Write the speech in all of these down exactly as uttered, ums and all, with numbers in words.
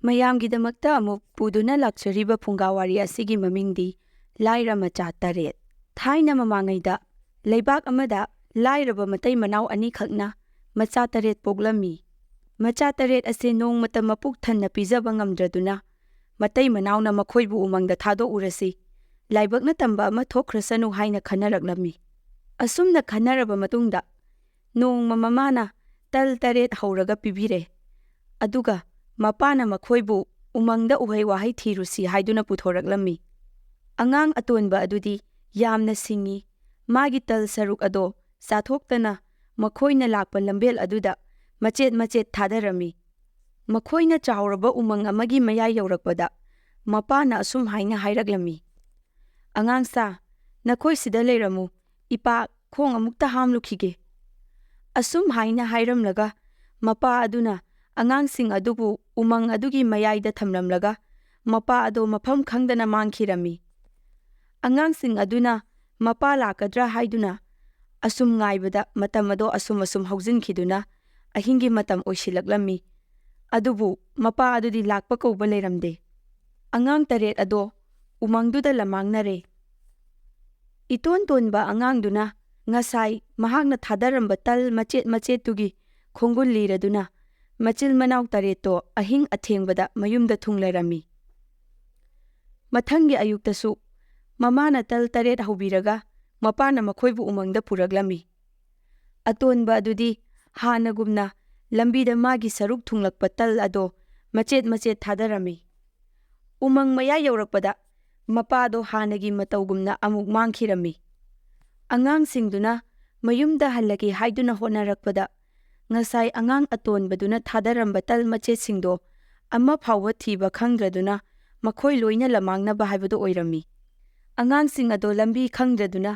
ꯃꯌꯥꯝꯒꯤꯗꯃꯛꯇ ꯑꯃꯨꯛ ꯄꯨꯗꯨꯅ ꯂꯥꯛꯆꯔꯤꯕ ꯐꯨꯡꯒꯥ ꯋꯥꯔꯤ ꯑꯁꯤꯒꯤ ꯃꯃꯤꯡꯗꯤ ꯂꯥꯏꯔ ꯃꯆꯥ ꯇꯔꯦꯠ꯫ ꯊꯥꯏꯅ ꯃꯃꯥꯡꯉꯩꯗ ꯂꯩꯕꯥꯛ ꯑꯃꯗ ꯂꯥꯏꯔꯕ ꯃꯇꯩ ꯃꯅꯥꯎ ꯑꯅꯤꯈꯛꯅ ꯃꯆꯥ ꯇꯔꯦꯠ ꯄꯣꯛꯂꯝꯃꯤ꯫ ꯃꯆꯥ ꯇꯔꯦꯠ ꯑꯁꯦ ꯅꯣꯡꯃꯇ ꯃꯄꯨꯛ ꯊꯟꯅ ꯄꯤꯖꯕ ꯉꯝꯗ꯭ꯔꯗꯨꯅ ꯃꯇꯩ ꯃꯅꯥꯎꯅ ꯃꯈꯣꯏꯕꯨ ꯎꯃꯪꯗ ꯊꯥꯗꯣꯛꯎꯔꯁꯤ, ꯂꯥꯏꯕꯛꯅ ꯇꯝꯕ ꯑꯃ ꯊꯣꯛꯈ꯭ꯔꯁꯅꯨ ꯍꯥꯏꯅ ꯈꯟꯅꯔꯛꯂꯝꯃꯤ꯫ ꯑꯁꯨꯝꯅ ꯈꯟꯅꯔꯕ ꯃꯇꯨꯡꯗ ꯅꯣꯡꯃ ꯃꯃꯥꯅ ꯇꯜ ꯇꯔꯦꯠ ꯍꯧꯔꯒ ꯄꯤꯕꯤꯔꯦ꯫ ꯑꯗꯨꯒ ꯃꯄꯥꯅ ꯃꯈꯣꯏꯕꯨ ꯎꯃꯪꯗ ꯎꯍꯩ ꯋꯥꯍꯩ ꯊꯤꯔꯨꯁꯤ ꯍꯥꯏꯗꯨꯅ ꯄꯨꯊꯣꯔꯛꯂꯝꯃꯤ꯫ ꯑꯉꯥꯡ ꯑꯇꯣꯟꯕ ꯑꯗꯨꯗꯤ ꯌꯥꯝꯅ ꯁꯤꯡꯉꯤ꯫ ꯃꯥꯒꯤ ꯇꯜ ꯁꯔꯨꯛ ꯑꯗꯣ ꯆꯥꯊꯣꯛꯇꯅ ꯃꯈꯣꯏꯅ ꯂꯥꯛꯄ ꯂꯝꯕꯦꯜ ꯑꯗꯨꯗ ꯃꯆꯦꯠ ꯃꯆꯦꯠ ꯊꯥꯗꯔꯝꯃꯤ꯫ ꯃꯈꯣꯏꯅ ꯆꯥꯎꯔꯕ ꯎꯃꯪ ꯑꯃꯒꯤ ꯃꯌꯥꯏ ꯌꯧꯔꯛꯄꯗ ꯃꯄꯥꯅ ꯑꯁꯨꯝ ꯍꯥꯏꯅ ꯍꯥꯏꯔꯛꯂꯝꯃꯤ, "ꯑꯉꯥꯡꯁꯥ, ꯅꯈꯣꯏ ꯁꯤꯗ ꯂꯩꯔꯝꯃꯨ, ꯏꯄꯥ ꯈꯣꯡ ꯑꯃꯨꯛꯇ ꯍꯥꯝꯂꯨꯈꯤꯒꯦ"꯫ ꯑꯁꯨꯝ ꯍꯥꯏꯅ ꯍꯥꯏꯔꯝꯂꯒ ꯃꯄꯥ ꯑꯗꯨꯅ ꯑꯉꯥꯡꯁꯤꯡ ꯑꯗꯨꯕꯨ ꯎꯃꯪ ꯑꯗꯨꯒꯤ ꯃꯌꯥꯏꯗ ꯊꯝꯂꯝꯂꯒ ꯃꯄꯥ ꯑꯗꯣ ꯃꯐꯝ ꯈꯪꯗꯅ ꯃꯥꯡꯈꯤꯔꯝꯃꯤ꯫ ꯑꯉꯥꯡꯁꯤꯡ ꯑꯗꯨꯅ ꯃꯄꯥ ꯂꯥꯛꯀꯗ꯭ꯔꯥ ꯍꯥꯏꯗꯨꯅ ꯑꯁꯨꯝ ꯉꯥꯏꯕꯗ ꯃꯇꯝ ꯑꯗꯣ ꯑꯁꯨꯝ ꯑꯁꯨꯝ ꯍꯧꯖꯤꯟꯈꯤꯗꯨꯅ ꯑꯍꯤꯡꯒꯤ ꯃꯇꯝ ꯑꯣꯏꯁꯤꯜꯂꯛꯂꯝꯃꯤ꯫ ꯑꯗꯨꯕꯨ ꯃꯄꯥ ꯑꯗꯨꯗꯤ ꯂꯥꯛꯄ ꯀꯧꯕ ꯂꯩꯔꯝꯗꯦ꯫ ꯑꯉꯥꯡ ꯇꯔꯦꯠ ꯑꯗꯣ ꯎꯃꯪꯗꯨꯗ ꯂꯃꯥꯡꯅꯔꯦ꯫ ꯏꯇꯣꯟ ꯇꯣꯟꯕ ꯑꯉꯥꯡꯗꯨꯅ ꯉꯁꯥꯏ ꯃꯍꯥꯛꯅ ꯊꯥꯗꯔꯝꯕ ꯇꯜ ꯃꯆꯦꯠ ꯃꯆꯦꯠꯇꯨꯒꯤ ꯈꯣꯡꯒꯨꯜ ꯂꯤꯔꯗꯨꯅ ꯃꯆꯤꯜ ꯃꯅꯥꯎ ꯇꯔꯦꯠꯇꯣ ꯑꯍꯤꯡ ꯑꯊꯦꯡꯕꯗ ꯃꯌꯨꯝꯗ ꯊꯨꯡꯂꯔꯝꯃꯤ꯫ ꯃꯊꯪꯒꯤ ꯑꯌꯨꯛꯇꯁꯨ ꯃꯃꯥꯅ ꯇꯜ ꯇꯔꯦꯠ ꯍꯧꯕꯤꯔꯒ ꯃꯄꯥꯅ ꯃꯈꯣꯏꯕꯨ ꯎꯃꯪꯗ ꯄꯨꯔꯛꯂꯝꯃꯤ꯫ ꯑꯇꯣꯟꯕ ꯑꯗꯨꯗꯤ ꯍꯥꯟꯅꯒꯨꯝꯅ ꯂꯝꯕꯤꯗ ꯃꯥꯒꯤ ꯁꯔꯨꯛ ꯊꯨꯡꯂꯛꯄ ꯇꯜ ꯑꯗꯣ ꯃꯆꯦꯠ ꯃꯆꯦꯠ ꯊꯥꯗꯔꯝꯃꯤ꯫ ꯎꯃꯪ ꯃꯌꯥ ꯌꯧꯔꯛꯄꯗ ꯃꯄꯥꯗꯣ ꯍꯥꯟꯅꯒꯤ ꯃꯇꯧꯒꯨꯝꯅ ꯑꯃꯨꯛ ꯃꯥꯡꯈꯤꯔꯝꯃꯤ꯫ ꯑꯉꯥꯡꯁꯤꯡꯗꯨꯅ ꯃꯌꯨꯝꯗ ꯍꯜꯂꯒꯦ ꯍꯥꯏꯗꯨꯅ ꯍꯣꯠꯅꯔꯛꯄꯗ ꯉꯁꯥꯏ ꯑꯉꯥꯡ ꯑꯇꯣꯟꯕꯗꯨꯅ ꯊꯥꯗꯔꯝꯕ ꯇꯜ ꯃꯆꯦꯠꯁꯤꯡꯗꯣ ꯑꯃ ꯐꯥꯎꯕ ꯊꯤꯕ ꯈꯪꯗ꯭ꯔꯗꯨꯅ ꯃꯈꯣꯏ ꯂꯣꯏꯅ ꯂꯃꯥꯡꯅꯕ ꯍꯥꯏꯕꯗꯨ ꯑꯣꯏꯔꯝꯃꯤ꯫ ꯑꯉꯥꯡꯁꯤꯡ ꯑꯗꯣ ꯂꯝꯕꯤ ꯈꯪꯗ꯭ꯔꯗꯨꯅ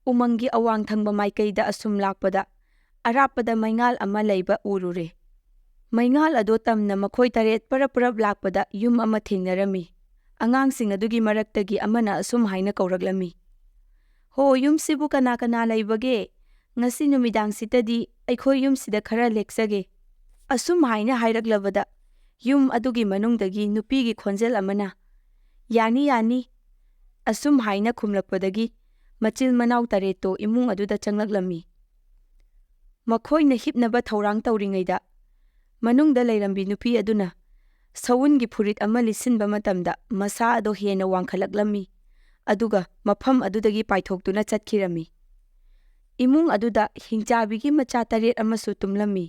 ꯎꯃꯪꯒꯤ ꯑꯋꯥꯡ ꯊꯪꯕ ꯃꯥꯏꯀꯩꯗ ꯑꯁꯨꯝ ꯂꯥꯛꯄꯗ ꯑꯔꯥꯞꯄꯗ ꯃꯩꯉꯥꯜ ꯑꯃ ꯂꯩꯕ ꯎꯔꯨꯔꯦ꯫ ꯃꯩꯉꯥꯜ ꯑꯗꯣ ꯇꯝꯅ ꯃꯈꯣꯏ ꯇꯔꯦꯠ ꯄꯔꯞ ꯄꯔꯞ ꯂꯥꯛꯄꯗ ꯌꯨꯝ ꯑꯃ ꯊꯦꯡꯅꯔꯝꯃꯤ꯫ ꯑꯉꯥꯡꯁꯤꯡ ꯑꯗꯨꯒꯤ ꯃꯔꯛꯇꯒꯤ ꯑꯃꯅ ꯑꯁꯨꯝ ꯍꯥꯏꯅ ꯀꯧꯔꯛꯂꯝꯃꯤ, "ꯍꯣ, ꯌꯨꯝꯁꯤꯕꯨ ꯀꯅꯥ ꯀꯅꯥ ꯂꯩꯕꯒꯦ? ꯉꯁꯤ ꯅꯨꯃꯤꯗꯥꯡꯁꯤꯗꯗꯤ ꯑꯩꯈꯣꯏ ꯌꯨꯝꯁꯤꯗ ꯈꯔ ꯂꯦꯛꯆꯒꯦ"꯫ ꯑꯁꯨꯝ ꯍꯥꯏꯅ ꯍꯥꯏꯔꯛꯂꯕꯗ ꯌꯨꯝ ꯑꯗꯨꯒꯤ ꯃꯅꯨꯡꯗꯒꯤ ꯅꯨꯄꯤꯒꯤ ꯈꯣꯟꯖꯦꯜ ꯑꯃꯅ, "ꯌꯥꯅꯤ, ꯌꯥꯅꯤ," ꯑꯁꯨꯝ ꯍꯥꯏꯅ ꯈꯨꯝꯂꯛꯄꯗꯒꯤ ꯃꯆꯤꯜ ꯃꯅꯥꯎ ꯇꯔꯦꯠꯇꯣ ꯏꯃꯨꯡ ꯑꯗꯨꯗ ꯆꯪꯂꯛꯂꯝꯃꯤ꯫ ꯃꯈꯣꯏꯅ ꯍꯤꯞꯅꯕ ꯊꯧꯔꯥꯡ ꯇꯧꯔꯤꯉꯩꯗ, ꯃꯅꯨꯡꯗ ꯂꯩꯔꯝꯕꯤ ꯅꯨꯄꯤ ꯑꯗꯨꯅ ꯁꯎꯟꯒꯤ ꯐꯨꯔꯤꯠ ꯑꯃ ꯂꯤꯠꯁꯤꯟꯕ ꯃꯇꯝꯗ ꯃꯁꯥ ꯑꯗꯣ ꯍꯦꯟꯅ ꯋꯥꯡꯈꯠꯂꯛꯂꯝꯃꯤ, ꯑꯗꯨꯒ ꯃꯐꯝ ꯑꯗꯨꯗꯒꯤ ꯄꯥꯏꯊꯣꯛꯇꯨꯅ ꯆꯠꯈꯤꯔꯝꯃꯤ꯫ ꯏꯃꯨꯡ ꯑꯗꯨꯗ ꯍꯤꯡꯆꯥꯕꯤꯒꯤ ꯃꯆꯥ ꯇꯔꯦꯠ ꯑꯃꯁꯨ ꯇꯨꯝꯂꯝꯃꯤ꯫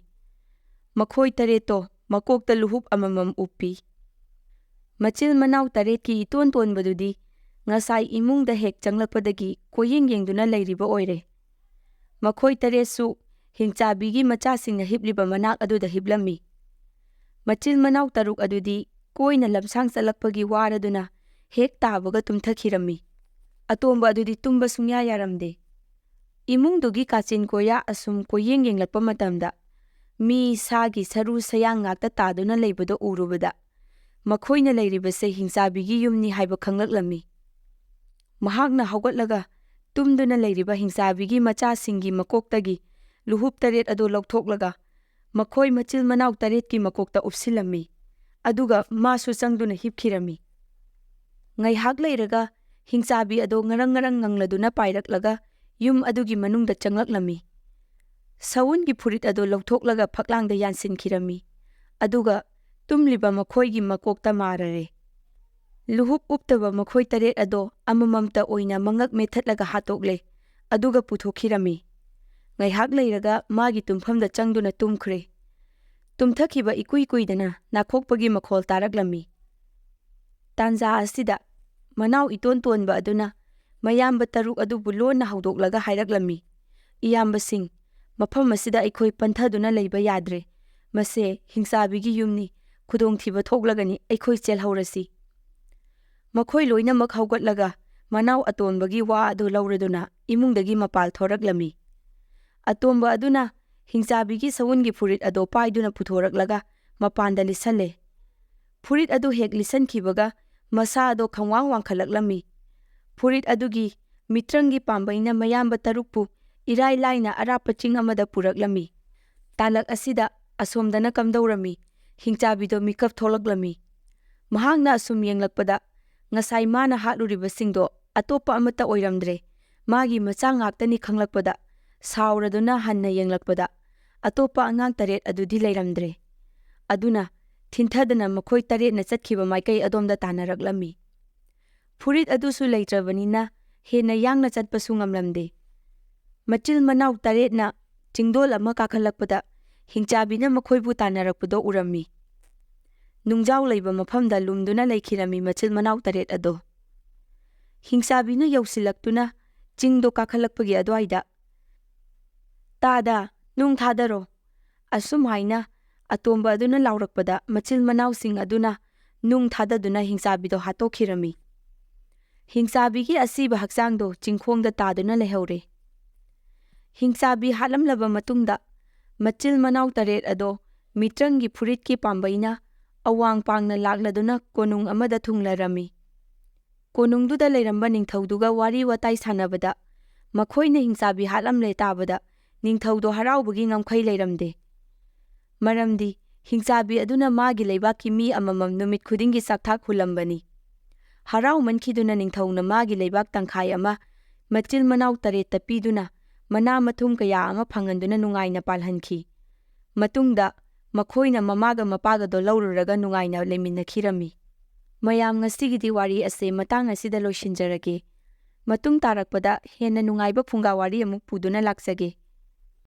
ꯃꯈꯣꯏ ꯇꯔꯦꯠꯇꯣ ꯃꯀꯣꯛꯇ ꯂꯨꯍꯨꯞ ꯑꯃꯃꯝ ꯎꯞꯄꯤ꯫ ꯃꯆꯤꯜ ꯃꯅꯥꯎ ꯇꯔꯦꯠꯀꯤ ꯏꯇꯣꯟ ꯇꯣꯟꯕꯗꯨꯗꯤ ꯉꯁꯥꯏ ꯏꯃꯨꯡꯗ ꯍꯦꯛ ꯆꯪꯂꯛꯄꯗꯒꯤ ꯀꯣꯏꯌꯦꯡ ꯌꯦꯡꯗꯨꯅ ꯂꯩꯔꯤꯕ ꯑꯣꯏꯔꯦ꯫ ꯃꯈꯣꯏ ꯇꯔꯦꯠꯁꯨ ꯍꯤꯡꯆꯥꯕꯤꯒꯤ ꯃꯆꯥꯁꯤꯡꯅ ꯍꯤꯞꯂꯤꯕ ꯃꯅꯥꯛ ꯑꯗꯨꯗ ꯍꯤꯞꯂꯝꯃꯤ꯫ ꯃꯆꯤꯜ ꯃꯅꯥꯎ ꯇꯔꯨꯛ ꯑꯗꯨꯗꯤ ꯀꯣꯏꯅ ꯂꯝꯁꯥꯡ ꯆꯠꯂꯛꯄꯒꯤ ꯋꯥꯔꯗꯨꯅ ꯍꯦꯛ ꯇꯥꯕꯒ ꯇꯨꯝꯊꯈꯤꯔꯝꯃꯤ꯫ ꯑꯇꯣꯝꯕ ꯑꯗꯨꯗꯤ ꯇꯨꯝꯕ ꯁꯨꯡꯌꯥ ꯌꯥꯔꯝꯗꯦ꯫ ꯏꯃꯨꯡꯗꯨꯒꯤ ꯀꯥꯆꯤꯟ ꯀꯣꯌꯥ ꯑꯁꯨꯝ ꯀꯣꯏꯌꯦꯡ ꯌꯦꯡꯂꯛꯄ ꯃꯇꯝꯗ, ꯃꯤ ꯁꯥꯒꯤ ꯁꯔꯨ ꯁꯌꯥꯡ ꯉꯥꯛꯇ ꯇꯥꯗꯨꯅ ꯂꯩꯕꯗꯣ ꯎꯔꯨꯕꯗ, ꯃꯈꯣꯏꯅ ꯂꯩꯔꯤꯕꯁꯦ ꯍꯤꯡꯆꯥꯕꯤꯒꯤ ꯌꯨꯝꯅꯤ ꯍꯥꯏꯕ ꯈꯪꯂꯛꯂꯝꯃꯤ꯫ ꯃꯍꯥꯛꯅ ꯍꯧꯒꯠꯂꯒ ꯇꯨꯝꯗꯨꯅ ꯂꯩꯔꯤꯕ ꯍꯤꯡꯆꯥꯕꯤꯒꯤ ꯃꯆꯥꯁꯤꯡꯒꯤ ꯃꯀꯣꯛꯇꯒꯤ ꯂꯨꯍꯨꯞ ꯇꯔꯦꯠ ꯑꯗꯨ ꯂꯧꯊꯣꯛꯂꯒ ꯃꯈꯣꯏ ꯃꯆꯤꯜ ꯃꯅꯥꯎ ꯇꯔꯦꯠꯀꯤ ꯃꯀꯣꯛꯇ ꯎꯞꯁꯤꯜꯂꯝꯃꯤ, ꯑꯗꯨꯒ ꯃꯥꯁꯨ ꯆꯪꯗꯨꯅ ꯍꯤꯞꯈꯤꯔꯝꯃꯤ꯫ ꯉꯥꯏꯍꯥꯛ ꯂꯩꯔꯒ ꯍꯤꯡꯆꯥꯕꯤ ꯑꯗꯣ ꯉꯔꯪ ꯉꯔꯪ ꯉꯪꯂꯗꯨꯅ ꯄꯥꯏꯔꯛꯂꯒ ꯌꯨꯝ ꯑꯗꯨꯒꯤ ꯃꯅꯨꯡꯗ ꯆꯪꯂꯛꯂꯝꯃꯤ꯫ ꯁꯎꯟꯒꯤ ꯐꯨꯔꯤꯠ ꯑꯗꯣ ꯂꯧꯊꯣꯛꯂꯒ ꯐꯛꯂꯥꯡꯗ ꯌꯥꯟꯁꯤꯟꯈꯤꯔꯝꯃꯤ, ꯑꯗꯨꯒ ꯇꯨꯝꯂꯤꯕ ꯃꯈꯣꯏꯒꯤ ꯃꯀꯣꯛꯇ ꯃꯥꯔꯔꯦ꯫ ꯂꯨꯍꯨꯞ ꯎꯞꯇꯕ ꯃꯈꯣꯏ ꯇꯔꯦꯠ ꯑꯗꯣ ꯑꯃꯃꯝꯇ ꯑꯣꯏꯅ ꯃꯉꯛ ꯃꯦꯠꯊꯠꯂꯒ ꯍꯥꯠꯇꯣꯛꯂꯦ, ꯑꯗꯨꯒ ꯄꯨꯊꯣꯛꯈꯤꯔꯝꯃꯤ꯫ ꯉꯥꯏꯍꯥꯛ ꯂꯩꯔꯒ ꯃꯥꯒꯤ ꯇꯨꯝꯐꯝꯗ ꯆꯪꯗꯨꯅ ꯇꯨꯝꯈ꯭ꯔꯦ꯫ ꯇꯨꯝꯊꯈꯤꯕ ꯏꯀꯨꯏ ꯀꯨꯏꯗꯅ ꯅꯥꯈꯣꯛꯄꯒꯤ ꯃꯈꯣꯜ ꯇꯥꯔꯛꯂꯝꯃꯤ꯫ ꯇꯥꯟꯖꯥ ꯑꯁꯤꯗ ꯃꯅꯥꯎ ꯏꯇꯣꯟ ꯇꯣꯟꯕ ꯑꯗꯨꯅ ꯃꯌꯥꯝꯕ ꯇꯔꯨꯛ ꯑꯗꯨꯕꯨ ꯂꯣꯟꯅ ꯍꯧꯗꯣꯛꯂꯒ ꯍꯥꯏꯔꯛꯂꯝꯃꯤ, "ꯏꯌꯥꯝꯕꯁꯤꯡ, ꯃꯐꯝ ꯑꯁꯤꯗ ꯑꯩꯈꯣꯏ ꯄꯟꯊꯗꯨꯅ ꯂꯩꯕ ꯌꯥꯗ꯭ꯔꯦ꯫ ꯃꯁꯦ ꯍꯤꯡꯆꯥꯕꯤꯒꯤ ꯌꯨꯝꯅꯤ, ꯈꯨꯗꯣꯡꯊꯤꯕ ꯊꯣꯛꯂꯒꯅꯤ, ꯑꯩꯈꯣꯏ ꯆꯦꯜꯍꯧꯔꯁꯤ꯫" ꯃꯈꯣꯏ ꯂꯣꯏꯅꯃꯛ ꯍꯧꯒꯠꯂꯒ ꯃꯅꯥꯎ ꯑꯇꯣꯟꯕꯒꯤ ꯋꯥ ꯑꯗꯨ ꯂꯧꯔꯗꯨꯅ ꯏꯃꯨꯡꯗꯒꯤ ꯃꯄꯥꯜ ꯊꯣꯔꯛꯂꯝꯃꯤ꯫ ꯑꯇꯣꯝꯕ ꯑꯗꯨꯅ ꯍꯤꯡꯆꯥꯕꯤꯒꯤ ꯁꯎꯟꯒꯤ ꯐꯨꯔꯤꯠ ꯑꯗꯣ ꯄꯥꯏꯗꯨꯅ ꯄꯨꯊꯣꯔꯛꯂꯒ ꯃꯄꯥꯟꯗ ꯂꯤꯠꯁꯜꯂꯦ꯫ ꯐꯨꯔꯤꯠ ꯑꯗꯨ ꯍꯦꯛ ꯂꯤꯠꯁꯟꯈꯤꯕꯒ ꯃꯁꯥ ꯑꯗꯣ ꯈꯪꯋꯥꯡ ꯋꯥꯡꯈꯠꯂꯛꯂꯝꯃꯤ꯫ ꯐꯨꯔꯤꯠ ꯑꯗꯨꯒꯤ ꯃꯤꯇ꯭ꯔꯪꯒꯤ ꯄꯥꯝꯕꯩꯅ ꯃꯌꯥꯝꯕ ꯇꯔꯨꯛꯄꯨ ꯏꯔꯥꯏ ꯂꯥꯏꯅ ꯑꯔꯥꯞꯄ ꯆꯤꯡ ꯑꯃꯗ ꯄꯨꯔꯛꯂꯝꯃꯤ꯫ ꯇꯥꯂꯛ ꯑꯁꯤꯗ ꯑꯁꯣꯝꯗꯅ ꯀꯝꯗꯧꯔꯝꯃꯤ, ꯍꯤꯡꯆꯥꯕꯤꯗꯣ ꯃꯤꯀꯞ ꯊꯣꯛꯂꯛꯂꯝꯃꯤ꯫ ꯃꯍꯥꯛꯅ ꯑꯁꯨꯝ ꯌꯦꯡꯂꯛꯄꯗ, ꯉꯁꯥꯏ ꯃꯥꯅ ꯍꯥꯠꯂꯨꯔꯤꯕꯁꯤꯡꯗꯣ ꯑꯇꯣꯞꯄ ꯑꯃꯠꯇ ꯑꯣꯏꯔꯝꯗ꯭ꯔꯦ꯫ ꯃꯥꯒꯤ ꯃꯆꯥ ꯉꯥꯛꯇꯅꯤ ꯈꯪꯂꯛꯄꯗ, ꯁꯥꯎꯔꯗꯨꯅ ꯍꯟꯅ ꯌꯦꯡꯂꯛꯄꯗ, ꯑꯇꯣꯞꯄ ꯑꯉꯥꯡ ꯇꯔꯦꯠ ꯑꯗꯨꯗꯤ ꯂꯩꯔꯝꯗ꯭ꯔꯦ꯫ ꯑꯗꯨꯅ ꯊꯤꯟꯊꯗꯅ ꯃꯈꯣꯏ ꯇꯔꯦꯠꯅ ꯆꯠꯈꯤꯕ ꯃꯥꯏꯀꯩ ꯑꯗꯣꯝꯗ ꯇꯥꯟꯅꯔꯛꯂꯝꯃꯤ꯫ ꯐꯨꯔꯤꯠ ꯑꯗꯨꯁꯨ ꯂꯩꯇ꯭ꯔꯕꯅꯤꯅ ꯍꯦꯟꯅ ꯌꯥꯡꯅ ꯆꯠꯄꯁꯨ ꯉꯝꯂꯝꯗꯦ꯫ ꯃꯆꯤꯜ ꯃꯅꯥꯎ ꯇꯔꯦꯠꯅ ꯆꯤꯡꯗꯣꯜ ꯑꯃ ꯀꯥꯈꯠꯂꯛꯄꯗ ꯍꯤꯡꯆꯥꯕꯤꯅ ꯃꯈꯣꯏꯕꯨ ꯇꯥꯟꯅꯔꯛꯄꯗꯣ ꯎꯔꯝꯃꯤ꯫ ꯅꯨꯡꯖꯥꯎ ꯂꯩꯕ ꯃꯐꯝꯗ ꯂꯨꯝꯗꯨꯅ ꯂꯩꯈꯤꯔꯝꯃꯤ ꯃꯆꯤꯜ ꯃꯅꯥꯎ ꯇꯔꯦꯠ ꯑꯗꯣ꯫ ꯍꯤꯡꯆꯥꯕꯤꯅ ꯌꯧꯁꯤꯜꯂꯛꯇꯨꯅ ꯆꯤꯡꯗꯣ ꯀꯥꯈꯠꯂꯛꯄꯒꯤ ꯑꯗꯨꯋꯥꯏꯗ, "ꯇꯥꯗ, ꯅꯨꯡ ꯊꯥꯗꯔꯣ!" ꯑꯁꯨꯝ ꯍꯥꯏꯅ ꯑꯇꯣꯝꯕ ꯑꯗꯨꯅ ꯂꯥꯎꯔꯛꯄꯗ ꯃꯆꯤꯜ ꯃꯅꯥꯎꯁꯤꯡ ꯑꯗꯨꯅ ꯅꯨꯡ ꯊꯥꯗꯗꯨꯅ ꯍꯤꯡꯆꯥꯕꯤꯗꯣ ꯍꯥꯠꯇꯣꯛꯈꯤꯔꯝꯃꯤ꯫ ꯍꯤꯡꯆꯥꯕꯤꯒꯤ ꯑꯁꯤꯕ ꯍꯛꯆꯥꯡꯗꯣ ꯆꯤꯡꯈꯣꯡꯗ ꯇꯥꯗꯨꯅ ꯂꯩꯍꯧꯔꯦ꯫ ꯍꯤꯡꯆꯥꯕꯤ ꯍꯥꯠꯂꯝꯂꯕ ꯃꯇꯨꯡꯗ ꯃꯆꯤꯜ ꯃꯅꯥꯎ ꯇꯔꯦꯠ ꯑꯗꯣ ꯃꯤꯇ꯭ꯔꯪꯒꯤ ꯐꯨꯔꯤꯠꯀꯤ ꯄꯥꯝꯕꯩꯅ ꯑꯋꯥꯡ ꯄꯥꯡꯅ ꯂꯥꯛꯂꯗꯨꯅ ꯀꯣꯅꯨꯡ ꯑꯃꯗ ꯊꯨꯡꯂꯔꯝꯃꯤ꯫ ꯀꯣꯅꯨꯡꯗꯨꯗ ꯂꯩꯔꯝꯕ ꯅꯤꯡꯊꯧꯗꯨꯒ ꯋꯥꯔꯤ ꯋꯥꯇꯥꯏ ꯁꯥꯟꯅꯕꯗ ꯃꯈꯣꯏꯅ ꯍꯤꯡꯆꯥꯕꯤ ꯍꯥꯠꯂꯝꯂꯦ ꯇꯥꯕꯗ ꯅꯤꯡꯊꯧꯗꯣ ꯍꯔꯥꯎꯕꯒꯤ ꯉꯝꯈꯩ ꯂꯩꯔꯝꯗꯦ꯫ ꯃꯔꯝꯗꯤ ꯍꯤꯡꯆꯥꯕꯤ ꯑꯗꯨꯅ ꯃꯥꯒꯤ ꯂꯩꯕꯥꯛꯀꯤ ꯃꯤ ꯑꯃꯃꯝ ꯅꯨꯃꯤꯠ ꯈꯨꯗꯤꯡꯒꯤ ꯆꯥꯛꯊꯥꯛ ꯍꯨꯜꯂꯝꯕꯅꯤ꯫ ꯍꯔꯥꯎꯃꯟꯈꯤꯗꯨꯅ ꯅꯤꯡꯊꯧꯅ ꯃꯥꯒꯤ ꯂꯩꯕꯥꯛ ꯇꯪꯈꯥꯏ ꯑꯃ ꯃꯆꯤꯜ ꯃꯅꯥꯎ ꯇꯔꯦꯠꯇ ꯄꯤꯗꯨꯅ ꯃꯅꯥ ꯃꯊꯨꯝ ꯀꯌꯥ ꯑꯃ ꯐꯪꯍꯟꯗꯨꯅ ꯅꯨꯡꯉꯥꯏꯅ ꯄꯥꯜꯍꯟꯈꯤ꯫ ꯃꯇꯨꯡꯗ ꯃꯈꯣꯏꯅ ꯃꯃꯥꯒ ꯃꯄꯥꯒꯗꯣ ꯂꯧꯔꯨꯔꯒ ꯅꯨꯡꯉꯥꯏꯅ ꯂꯩꯃꯤꯟꯅꯈꯤꯔꯝꯃꯤ꯫ ꯃꯌꯥꯝ, ꯉꯁꯤꯒꯤꯗꯤ ꯋꯥꯔꯤ ꯑꯁꯦ ꯃꯇꯥꯡ ꯑꯁꯤꯗ ꯂꯣꯏꯁꯤꯟꯖꯔꯒꯦ꯫ ꯃꯇꯨꯡ ꯇꯥꯔꯛꯄꯗ ꯍꯦꯟꯅ ꯅꯨꯡꯉꯥꯏꯕ ꯐꯨꯡꯒꯥ ꯋꯥꯔꯤ ꯑꯃꯨꯛ ꯄꯨꯗꯨꯅ ꯂꯥꯛꯆꯒꯦ꯫